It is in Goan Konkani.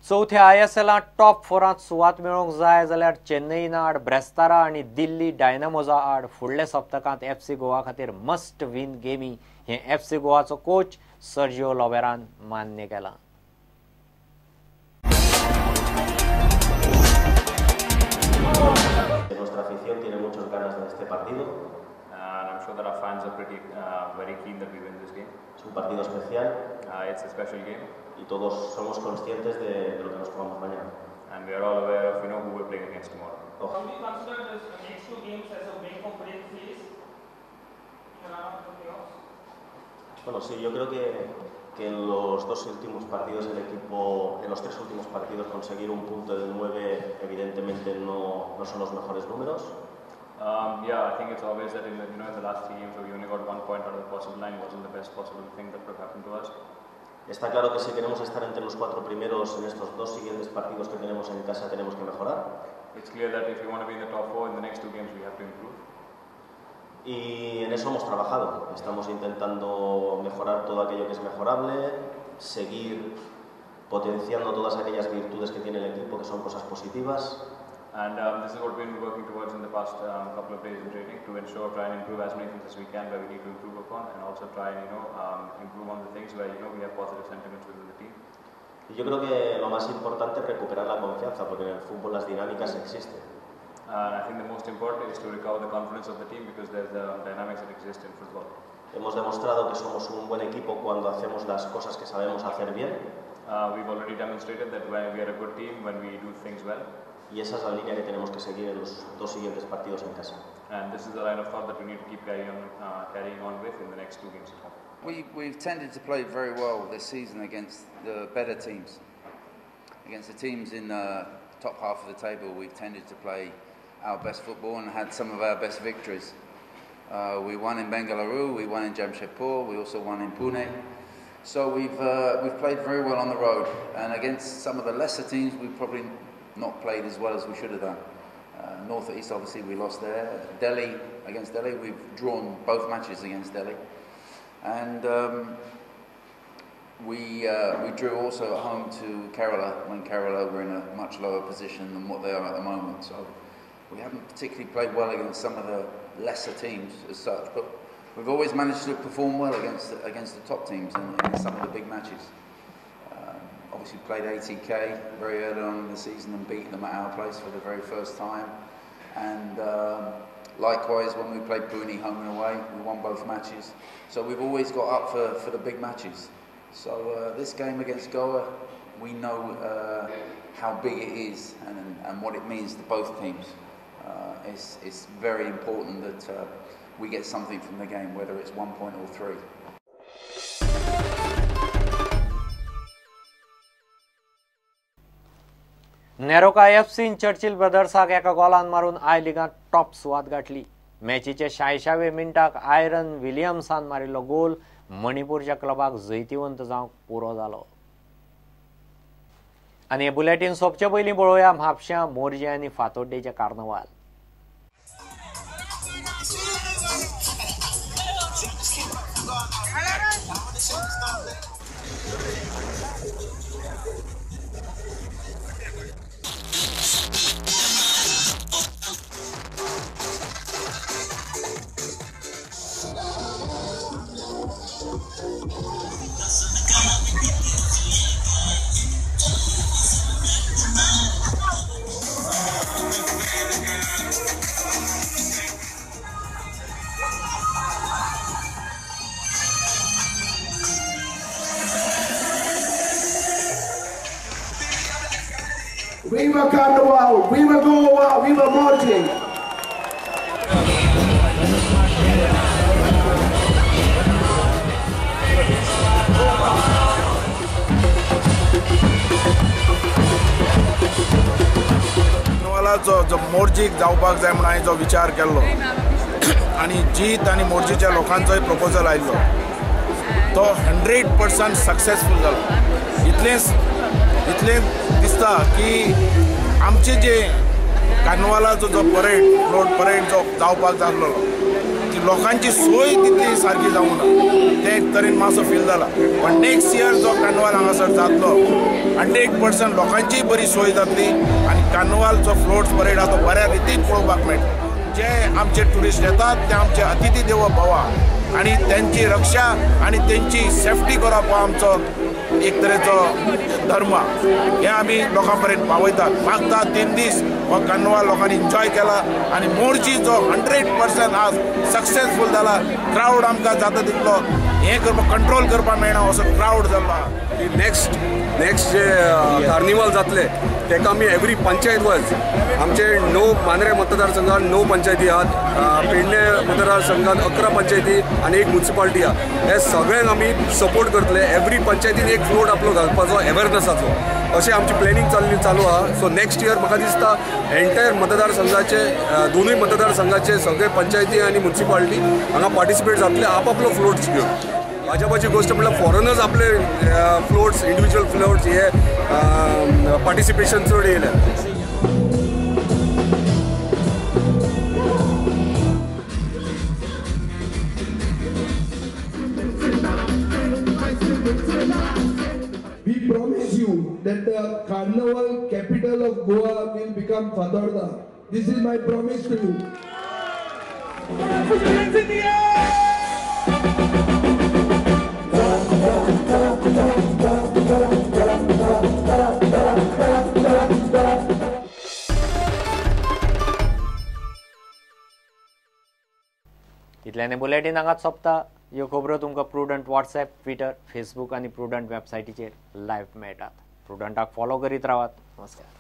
चवथ्या आयएसएलांत टॉप 4 सुवात मेळोवंक जाय जाल्यार चेन्नईन आड ब्रेस्तारा आनी दिल्ली डायनामोजा आड फुडल्या सप्तकांत एफसी गोवा खातीर मस्ट विन गेमी हें एफसी गोवाचो कोच सर्जिओ लोबेरान मान्य केलां. Nuestra afición tiene muchas ganas de este partido. And I'm sure that our fans are pretty very keen that we win this game. Es un partido especial. It's a special game. Y todos somos conscientes de lo que nos jugamos mañana. And we are all aware of, you know, who we're playing against tomorrow. How do you consider this next two games as a make or break phase in the run-up to playoffs? Bueno, sí, yo creo que en los dos últimos partidos el equipo, en los tres últimos partidos conseguir un punto de 9 evidentemente no son los mejores números. Yeah, I think it's obvious that in the last 3 games we only got 1 point out of the possible 9 wasn't the best possible thing that could have happened to us. Está claro que si queremos estar entre los 4 primeros en estos dos siguientes partidos que tenemos en casa tenemos que mejorar. It's clear that if you want to be in the top 4 in the next 2 games we have to improve. Y en eso hemos trabajado. Estamos intentando mejorar todo aquello que es mejorable, seguir potenciando todas aquellas virtudes que tiene el equipo, que son cosas positivas. And this is what we've been working towards in the past couple of days in training, to ensure, try and improve as many things as we can where we need to improve upon, and also try and improve on the things where we have positive sentiments within the team. Y yo creo que lo más importante es recuperar la confianza, porque en el fútbol las dinámicas existen. And I think the most important is to recover the confidence of the team, because there's the dynamics that exist in football. Hemos demostrado que somos un buen equipo cuando hacemos las cosas que sabemos hacer bien. We've already demonstrated that when we are a good team, when we do things well. Y esa es la línea que tenemos que seguir en los dos siguientes partidos en casa. And this is the line of thought that we need to keep carrying on with in the next 2 games at home. We've tended to play very well this season against the better teams. Against the teams in the top half of the table, we've tended to play our best football and had some of our best victories. We won in Bengaluru, we won in Jamshedpur, we also won in Pune. So we've played very well on the road, and against some of the lesser teams, we've probably not played as well as we should have done. North East, obviously, we lost there. Delhi, against Delhi, we've drawn both matches against Delhi. And we drew also at home to Kerala, when Kerala were in a much lower position than what they are at the moment. So we haven't particularly played well against some of the lesser teams as such, but we've always managed to perform well against the top teams in some of the big matches. Obviously played ATK very early on in the season and beat them at our place for the very first time. And likewise, when we played Pune home and away, we won both matches. So we've always got up for the big matches. So this game against Goa, we know how big it is and what it means to both teams. It's very important that we get something from the game, whether it's 1 point or 3. NEROCA एफसीन Churchill ब्रदर्साक एका गोलान मारून I लिगांत टॉप सुवात गाठली. मॅचीचे 86व्या मिनटाक आयरन विलियम्सान मारिल्लो गोल मणिपूरच्या क्लबाक जैतिवंत जावंक पुरो जालो. आनी हे बुलेटीन सोंपचे पयलीं पळोवया म्हापश्यां, मोरजे आनी फातोड्डेचे carnival. Viva Carnival, viva Goa, viva Morjim! कार्नवालाचो जो मोरजीक जावपाक जाय म्हणून हांवें जो विचार केल्लो आनी जीत आनी मोरजीच्या लोकांचोय प्रपोजल आयिल्लो तो 100% सक्सेसफूल जालो. इतलें दिसता की आमचे जे कार्नवालाचो जो परेड रोड परेड जो जावपाक जाल्लो ती लोकांची सोय तितली सारकी जावंक ना. ते एक तरेन मातसो फील जाला. पण नेक्स्ट इयर जो कार्निवाल हांगासर जातलो 100% लोकांचीय बरी सोय जातली आनी कार्निवालचो फ्लोट्स परेड आहा तो बऱ्या रितीन पळोवपाक मेळटलो. जे आमचे ट्युरिस्ट येतात ते आमचे अतिथी देवो भवा आनी तेंची रक्षा आनी तेंची सेफ्टी करप हो आमचो एक तरेचो धर्म. हे आमी लोकां पर्यंत पावयतात. मागता 3 दीस हो कार्निवाल लोकांनी एन्जॉय केला आनी मोरजी जो 100% आज सक्सेसफूल जाला. क्रावड आमकां जाता तितलो हें करपाक कंट्रोल करपाक मेळना असो क्रावड जाल्लो आहा. नेक्स्ट नेक्स्ट जे कार्निवाल जातले तेका आमी एवरी पंचायत वायज आमचे 9 मांद्रे मतदारसंघात 9 पंचायती आहात, पेडणे मतदारसंघात 11 पंचायती आनी 1 म्युनिसिपालिटी आहा. हे सगळ्यांक आमी सपोर्ट करतले. एवरी पंचायतीन एक फ्लोट आपलो घालपाचो अवेरनसाचो अशें आमची प्लॅनिंग चालू आहा. सो नेक्स्ट इयर म्हाका दिसता एंटायर मतदारसंघाचे दोनूय मतदारसंघाचे सगळे पंचायती आनी म्युनिसिपालिटी हांगा पार्टिसिपेट जातले आपआपलो फ्लोट्स घेवन. भाजपाची गोष्ट म्हटल्यार फॉरेनर्स आपले फ्लोट्स इंडिविज्युअल फ्लोट्स हे पार्टिसिपेशन चड येयलें. We promise you that the carnival capital of Goa will become Fatorda. This is my promise to you. इतल्याने बुलेटीन हांगाच सोंपता. ह्यो खबरो तुमकां प्रुडंट व्हॉट्सएप, ट्विटर, फेसबूक आनी प्रुडंट वेबसायटीचेर लायव्ह मेळटात. प्रुडंटाक फॉलो करीत रावात. नमस्कार.